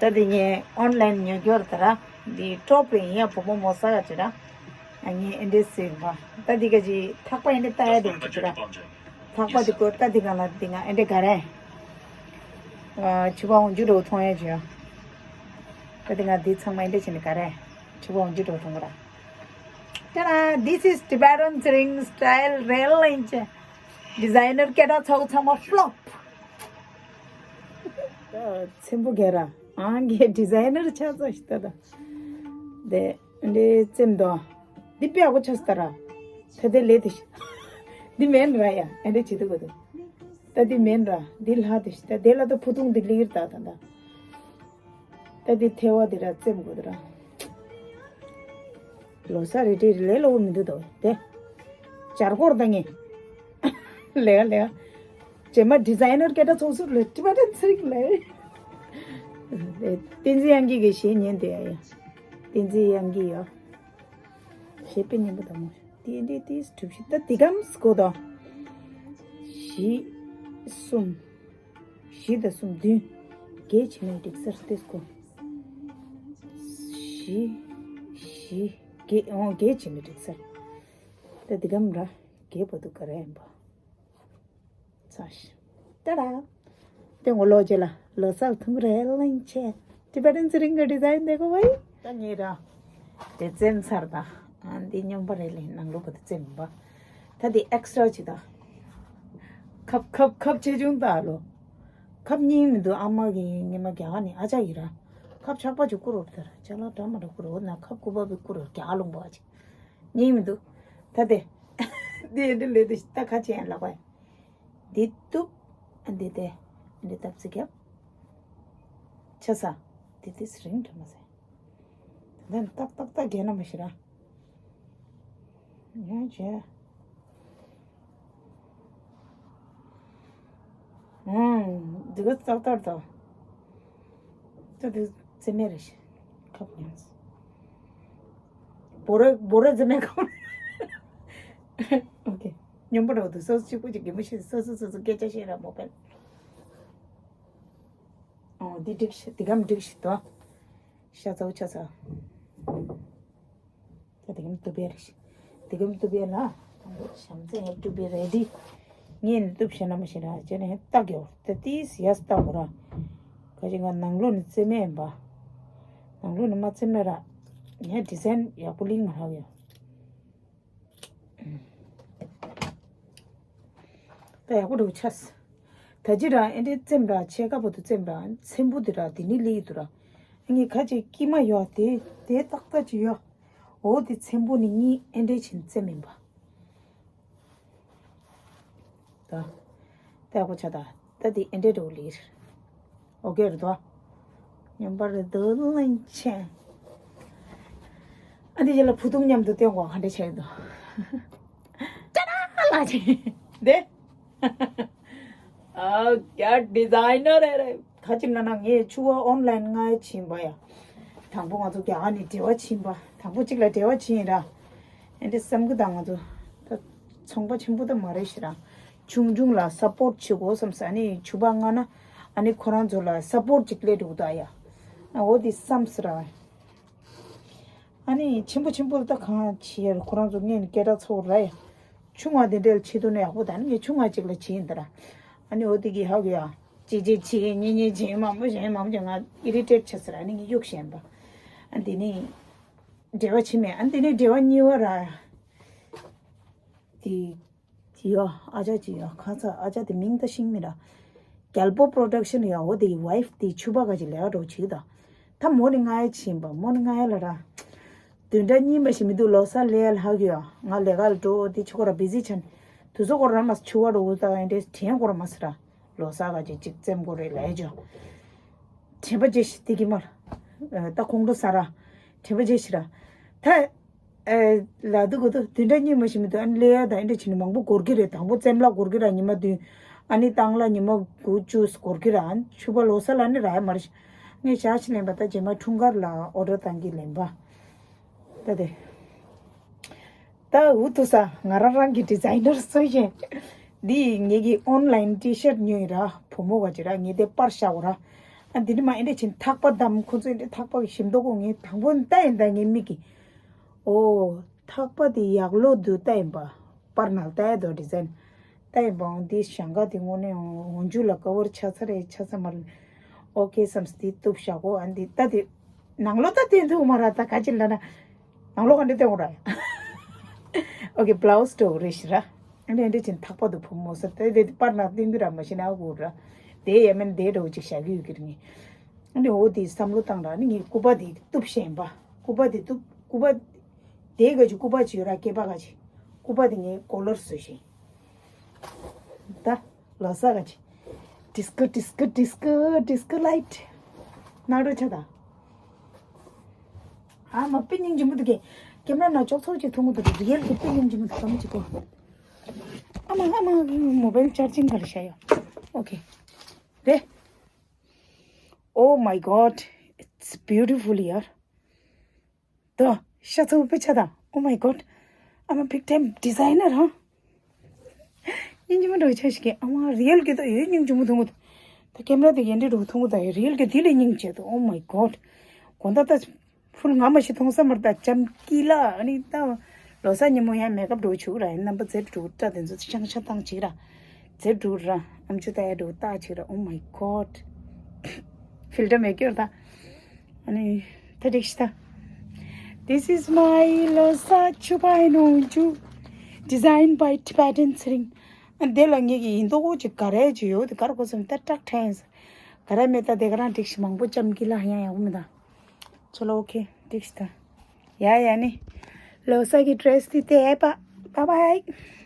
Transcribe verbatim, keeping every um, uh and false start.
ད་དེ་ངས་ཨོན་ལན་ཉོ་རྒྱུར་ད་ར། འདི་ཀྲོ་པི་ཡིན་ཡ། བུ་མོ་མོ་ས་ག་ཅི་ར། ཨ་ངས་ཨེ་འདྲས་ཟེར་བ། ད་འདི་ག་ཅི་ཐག་པ་ཨེ་འདྲས་ལྟ་ཡ་དེ་ཅི་ར། ཐག་པ་དེ་ཀོ་ད་འདི་ག་ལ་འདི་ང་ཨེ་འདྲས་ག་རེ། ཨ་ཕྱུ་པ་འོང་རྒྱུ་འགྲོ་མཐོང་ཡ་ཅི་ཡ། ད་འདི་ང་འདི་ཚང་མ་ཨེ་འདྲས་བྱས་ནས་ག་རེ། ཕྱུ་པ་འོང་རྒྱུ་འགྲོ་མཐོང་ག་ར། ཏ་ད། This is Tibetan String Style Rail Lynch. Designer སྐད་གྲགས་ཚ་བོ་ཚང་མ་ཕློབ། ཚེམ་བུ་གེ་ར། ཨང་གེ་ཌི་ཛའི་ནར་ཆགས་ཚར་ཤག་ད་ད། དེ་འདྲའི་ཙེམ་དོ། འདི་དཔེ་ཡག་པོ་ཆགས་སོང་ད་ར། ད་དེ་ལས་དེ་ཤི། འདི་མེན་ར་ཡ། ཨེ་འདྲ་བྱེད་དུ་གོ་དུ། ད་འདི་མེན་ར། འདི་ལྷ་དེ་ཤི། ད་དེ་ལ་ད་ཕུ་ཐུང་འདི་ལིར་ད་ད་ད། ད་འདི་ཐལ་བ་འདི་ར་ཙེམ་དགོས་དུ་ར། ལོ་གསར་རེ་ཏྲི་ལས་སླ་བོ་མི་འདུག་ད་དེ། བྱ་རྒོར་ད་ངས། ལེ་ལེ། རྗེས་མ་ཌི་ཛའི་ནར་སྐད་གྲགས་ཚོགས་སུ་ལས་ཏི་བ་ཏན་ཚིག་ལས། བསྟན་འཛིན་དབྱངས་སྐྱིད་ཀྱི་གཞས་ཉན་དེ་ཡ་ཡ། བསྟན་འཛིན་དབྱངས་སྐྱིད་ཡ། གཞས་དཔེ་སྙན་པོ་དང་མོ། ཏི་འདི་ཏི་གྲུབ་ཤིག་ད་འདི་གམ་སྐོ་དང་། བཞི། གསུམ། བཞི་དང་གསུམ་བདུན། བརྒྱད་བྱས་ནས་འགྲིག་སར་ཏེ་སྐོ། བཞི། བཞི། བརྒྱད་འོང་བརྒྱད་བྱས་ནས་འགྲིག་སར། ད་འདི་གམ་ར། བརྒྱད་བར་དུ་ག་རེ་ཡིན་པ། ཚ་ཤི། ཏ་ར། དེ་ངོ་ལོག་རྗེས་ལ་ལོ་སར་ཐུང་རེ་ལིང་ཆེ། ཏི་བེ་ཏན་ཚེ་རིང་གི་ཌི་ཛའིན་དེ་གོ་བའི། ད་ངེད་ར། དེ་བཙེམ་ཚར་ད། ཨ་འདི་སྨྱོན་པ་རེད་ལེ། ནང་ལོགས་པ་དེ་བཙེམ་པ། ད་དེ་ཨེག་སི་ཊ་ར་ཅི་ད། ཁབ་ཁབ་ཁབ་ཆེ་ཆུང་ད་ལོ། ཁབ་གཉིས་མི་འདུག་ཨ་མ་གི་ཉི་མ་རྒྱ་གར་ནས་ཨ་ཅག་ཡིན་ར། ཁབ་ཆག་པ་ཅིག་བསྐུར་རོགས་ད་ར། ཅ་ལག་འདྲ་མ་འདྲ་བསྐུར་རོགས་ན། ཁབ་སྐུད་པ་བི་བསྐུར་རོགས་རྒྱ་གར་ལུང་པ་ཅིག་གཉིས་མི་འདུག་ད་དེ། འདི་འདི་ལས་དེ་ད་ཁ་ཆེ་ཡང་ལག་པ་ཡང་། འདི་གཏུབ། ཨ་འདི་དེ། འདི་སྟབས་ཚིག་རྒྱབ། ཆ་ས། འདི་དེ་རིང་འདྲ་མ་ཟེ། ད་ནི་ཏག་ཏག་ཏག་རྒྱལ་ན་མ་ཤི་ར། ཡང་བྱས། ཨང་། འདི་ག་ཏག་ཏག་ཏག་ད་འདི་རྩེ་མེད་རེ་ཤི། ཁབ་ཉམས། བོ་རེ་བོ་རེ་རྩེ་མེད་ཁབ། ཨོ་ཀེ། སྨྱོན་པ་རོ་དུ་སོ་སོ་གཅིག་པུ་གཅིག་གི་མི་ཤེས། སོ་སོ་སོ་སོ་སྐད་ཆ་བཤད་ར་མོ་པན། ཨོ་འདི་འགྲིག་ཤི། འདི་གམ་འགྲིག་ཤི་དོ། ཤ་ཚའུ་ཆ་ཚ། ད་འདི་གམ་ཏུ་བེ་རེ་ཤི། འདི་གམ་ཏུ་བེ་ལ། ཤམ་ཚེ་ཡང་ཏུ་བེ་རེ་ཌི། ངས་ནི་ཏུབ་ཤེ་ན་མ་ཤེ་ར་ཅེ་ནས་ཏག་ཡོ། ད་ཏིས་ཡས་ཏག་གོ་ར། ག་ཅི་ང་ནང་ལོ་ནི་རྩེ་མེད་ཡིན་པ། ནང་ལོ་ནི་མ་རྩེ་མེད་ར། ངས་ཌི་ཛའིན་ཡག་པོ་ལིང་མ་ཧ་ཡོ། ད་ཡག་པོ་འགྲོ་ཆས། ད་ཅི་ར་ཨེ་འདྲའི་རྩེམ་ར་ཆེ་ཁ་བོ་དུ་རྩེམ་ར་ཚེམ་བུ་དེ་ར་དེ་ནི་ལི་ཡི་དུ་ར། ངས་ཁ་ཅིག་ཀི་མ་ཡོ་དེ་དེ་ཏག་ཏག་ཅི་ཡོ། འོ་དེ་ཚེམ་བུ་ནི་གཉིས་ཨེ་འདྲའི་ཆེན་རྩེམ་ཡིན་པ། ད། ད་ཡག་པོ་ཆ་ད། ད་དེ་ཨེ་འདྲའི་འགྲོ་ལིར། ཨོ་ཀེ་རེད་དོ། སྨྱོན་པ་རེད་དོ་ལན་ཆེན། ཨ་འདི་རྗེས་ལ་བུ་ཐུང་མཉམ་དུ་བསྟན་དགོས་ག་འདྲ་བྱས་འདུག་ཏྲ་ལ་ཆེ། དེ། ཨ་ཀྱ་ཌི་ཛའི་ནར་རེད་རེད། ཁ་ཅིག་ན་ན་ངས་ཕྱུ་པ་ཨོན་ལན་མངགས་ཕྱིན་པ་ཡ། དང་པོ་ང་ཚོ་རྒྱ་གར་ནས་འབྲེལ་བ་ཕྱིན་པ། དང་པོ་གཅིག་ལ་འབྲེལ་བ་ཕྱིན་ར། ཨེ་འདྲ་བསམ་གི་དང་ང་ཚོ། ད་ཚོང་པ་ཆེན་པོ་ད་མ་རེད་ཤི་ར། ཆུང་ཆུང་ལ་སཔོར་ཊི་བྱེད་དགོས་བསམ་ས། ཨ་ནི་ཕྱུ་པ་མངགས་ན། ཨ་ནི་ཁོ་རང་ཚོ་ལ་སཔོར་ཊི་ཅིག་སླེབས་འགྲོ་གི་ད་ཡ། ཨ་འོ་དེ་བསམ་སི་ར། ཨ་ནི་ཆེན་པོ་ཆེན་པོ་ད་གང་བྱེད་ཡ་རེད། ཁོ་རང་ཚོ་ངས་ནི་སྐད་གྲགས་ཚོགས་ར་ཡ། ཆུང་བ་དེ་འདྲ་ལ་བྱེད་ཐུབ་ན་ཡག་པོ་ད། ཨ་ནི་ངས་ཆུང་བ་ཅིག་ལ་བྱེད་ཡིན་ད་ར། ཨ་ནི་འོ་དེ་གི་ཧ་གི་ཡ། ཅི་ཅི་བྱེད་ཉེ་ཉེ་བྱེད་མང་པོ་བྱེད་མང་པོ་བྱེད་ང་ཨི་རི་ཊེཊ་ཆགས་སི་ར། ཨ་ནི་ངས་གཡུག་བཞིན་པ། ཨ་འདི་ནི། འབྲེལ་བ་བྱེད་མེད། ཨ་འདི་ནི་འབྲེལ་བ་གཉིས་པ་ར། དེ། ཅི་ཡོ། ཨ་ཅག་ཅི་ཡོ། ཁ་ཚ་ཨ་ཅག་དེ་མིང་ད་ཤིང་མི་ར། རྒྱལ་པོ་པྲོ་ཌག་ཤན་ཡོ། འོ་དེ་ཡི་ཝའིཕ་དེ་ཕྱུ་པ་ག་ཅིག་ལས་ཀ་འགྲོ་བྱེད་ད། ད་མོ་ནི་ང་ཡ་ཕྱིན་པ། མོ་ནི་ང་ཡ་ལ་ར། བདུན་ཕྲག་གཉིས་མ་ཞིག་མི་འདུག་ལོ་གསར་ལས་ལྷག་ཡོ། ང་ལས་ཀ་ལ་འགྲོ་དེ་ཆུ་ཁོ་ར་བི་ཟི་ཆན། དུ་ཚོ་ཁོ་ར་མ་ཆུ་བ་འགྲོ་ད་ཨེ་འདྲེ་དྲན་ཁོ་ར་མ་སི་ར། ལོ་གསར་ག་ཅིག་ཅིག་རྩེམ་དགོས་རེད་ལས་ཇོ། དྲན་པ་བརྗེད་ཤི་དེ་གི་མ། ད་ཁོང་ཁྲོ་ཟ་ར། དྲན་པ་བརྗེད་ཤི་ར། ད། ལ་དུ་གོ་དུ་བདུན་ཕྲག་གཉིས་མ་ཞིག་མི་འདུག་ཨ་ནི་ལས་ཡ་དང་ཨེ་འདྲ་བྱས་ནས་མང་པོ་འགོར་གི་རེད། དང་པོ་རྩེམ་ལ་འགོར་གི་ར་ཉི་མ་བདུན། ཨ་ནི་བཏང་ལ་ཉི་མ་དགུ་བཅུ་འགོར་གི་ར། ཨ་ནི་ཕྱུ་པ་ལོ་གསར་ལ་ནི་ར་ཡ་མ་རེད། ངས་ཞག་ཕྱི་ལེན་པ་ད་རྗེས་མ་འཁྲུངས་སྐར་ལ་ཨོ་ཌར་བཏང་གི་ལེན་པ། ད་དེ། ད་འུ་ཐུག་ས་ང་རང་རང་གི་ཌི་ཛའི་ནར་བཟོས་བཞིན། འདི་ངེད་ཀྱི་ཨོན་ལན་ཊི་ཤར་ཊི་ཉོས་ཡིན་ར། བུ་མོ་བ་ཅི་ར་ངེད་དེ་པར་ཤ་བོ་ར། ཨ་འདི་ནི་མ་ཨེ་འདྲ་བྱིན་ཐག་པ་བསྡམས། ཁོ་ཚོ་ཨེ་འདྲ་ཐག་པ་གི་ཞིམ་མདོག་གོ། ངས་དང་པོ་ལྟ་ཡིན་ད་ངའི་མིག་གིས། ཨོ། ཐག་པ་དེ་ཡག་ལོ་འདུག་ལྟ་ཡིན་པ། པར་ནང་ལྟ་ཡ་དོ་ཌི་ཛའིན་ལྟ་ཡིན་པའང་འདི་ཞང་ག་དེ་དངོས་གནས་འོང་འཇུ་ལ་ཀ་བར་ཆ་ཚ་རེད་ཆ་ཚ་མ་རེད། ཨོ་ཁེ་བསམ་སྟེ་གཏུབ་བཞག་གོ། ཨ་འདི་ལྟ་དེ་ནང་ལོ་ལྟ་དེ་འདུག་མ་ར། ད་ག་ཅི་ལ་ན་ནང་ལོ་ག་འདྲ་བསྟན་འོ་ར། ཨོ་ཁེ་བླའུ་སི་འགྲོ་རེ་ཞིག་ར། ཨ་འདྲ་འདྲ་ཅིན་ཐག་པ་དུ་བུ་མོ་ས་དེ་དེ་པར་ནང་བསྟན་གི་ར་མ་ཤེས་ན་ཨ་གོ་ར། དེ་ཡ་མེན་དེ་འགྲོ་ཅིག་བཞག་གི་ཡོད་གི་ར་ངས། ཨ་ནི་འོ་དེ་བསམ་བློ་བཏང་ར་ནི་ངས་སྐུད་པ་དེ་གཏུབ་ཤེས་པ། སྐུད་པ་དེ་གཏུབ་སྐུད་པ། དེའི་ག་ཅིག་སྐུད་པ་ཅིག་ཡོད་ར་སྐེད་པ་ག་ཅིག་སྐུད་པ་དེ་ངས་ཀོ་ལར་བཟོས་ཤིང་། ད་ལོ་གསར་ག་ཅིག་ཌི་སི་ཀོ་ཌི་སི་ཀོ་ཌི་སི་ཀོ་ཌི་སི་ཀོ་ལའིཊ་ནང་རུ་ཆ་ད། ཨ་མ་པི་སྙིང་རྗེ་མོ་འདུག་གས། ཀེམ་ར་ནང་ཅོག་ཚོགས་ཅིག་མཐོང་གི་འདུག་རི་ཡལ་གི་པི་སྙིང་རྗེ་མོ་འདུག་ད་མ་ཅིག་གོ། ཨ་མ་ཨ་མ་མོ་བེལ་ཅར་ཇིང་ག་ལ་བཞག་ཡོད། ཨོ་ཁེ། རེད། Oh my God, it's beautiful here. ད་ཤ་ཚ་བོ་དཔེ་ཆ་དང་། Oh my God, I'm a big time designer, huh? སྙིང་རྗེ་མོ་འདྲ་བོ་ཆ་ཞིག་གི། ཨ་མ་རི་ཡལ་གི་ད་ཡོད་སྙིང་རྗེ་མོ་མཐོང་གི་འདུག་ད་ཀེམ་ར་དེ་ཡན་འདྲི་འདྲ་བོ་མཐོང་གི་ད་ཡོད། རི་ཡལ་གི་དེ་ལས་སྙིང་རྗེ་འདུག Oh my God. དགོང་དག་ད་ཕུལ་ང་མ་ཤི་མཐོང་ས་མར་ད་ཅམ་ཀི་ལ། ཨ་ནི་ད་ལོ་གསར་ཉིན་མོ་ཡང་མེག་ཨབ་འདྲ་བོ་བྱུག་ར། ཡང་རྣམ་པ་ཛེ་འདྲ་བོ་སྐྲ་དེ་ཚོ་ཤང་ཤ་བཏང་ཅིག་ར། ཛེ་འདྲ་བོ་ར། ཨམ་ཅོག་ལྟ་ཡ་འདྲ་བོ་བཏགས་ཅིག་ར། Oh my God. ཕིལ་ཊར་མེད་སྐྱོར་ད། ཨ་ནི་ད་འགྲིག་ཤི་ད། This is my ལོ་གསར་ཕྱུ་པ་ཨིན་འོང་ཇུ། Designed by Tibetan Tsering. ཨ་དེ་ལ་ངེད་ཀྱི་ཡིན་མདོག་ཅིག་ག་རེ་ཅིག་ཡོད་དེ་གར་གོ་སམ་ད་ཀྲག་ཕྲན་ག་རེ་མེད་ད། དེ་ག་རང་འགྲིག་ཤི་མང་པོ་ཅམ་ཀི་ལ་ཡང་ཡག་མི་ད། ཆོ་ལོ་ཨོ་ཁེ་འགྲིག་ཤི་ད། ཡ་ཡ་ནི། ལོ་གསར་གི་ཌི་རེ་སི་དེ་དེ་ཨེ་པ། Bye bye.